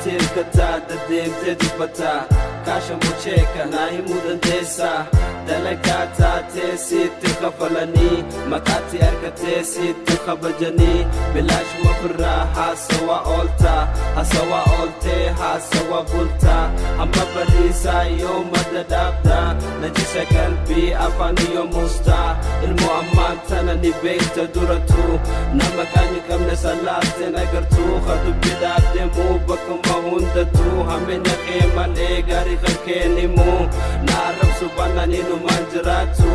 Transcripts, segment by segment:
Maqaatti hirkataa deddeemtee dubbataa kaasha mucheeka naa himuu dandeessaa dalagaa taatee sitti kafalanii maqaatti harkatee sitti kabajanii bilaashuma firraa haasawaa ooltaa haasawaa ooltee haasawaa bultaa hamma bariisaa yoo madda dhaabdaa najisa qalbii afaan yoo muustaa ilmoo ammaan tana ni beekta duratu nama qaani qabne salaalteen agartuu kadubbi dhaabdeemuu bakkuma hundattuu hamina kee malee gaarii kan keenimuu na arrabsu bannaan inumaan jiraatu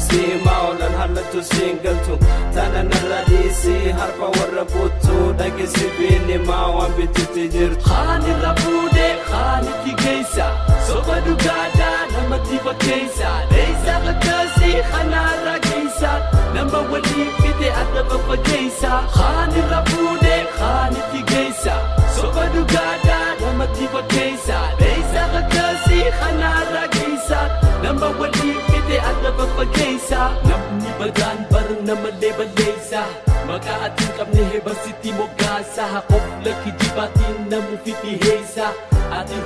si himaa oolan hallattu siin galtu tana narra dhiisii harfa warra buttu dhageessi biinimaa waan bitutti jirtu. Kaanirra fuudhee kaanitti geessa soba dhugaadhaa namatti fakkeessa dheessa fakkaasii kanaarra geessa nama waliin fite adda faffageessa. Kaanirra fuudhee kaanitti geessa soba dhugaadhaa namatti fakkeessa dheessa fakkaasii kanaarra geessa nama waliin fite adda faffageessa. Namni badaan bara namallee balleessa maqaa ati hin qabne hebarsitti moggaasa qofla kijibaatiin namu fiti heessa ati.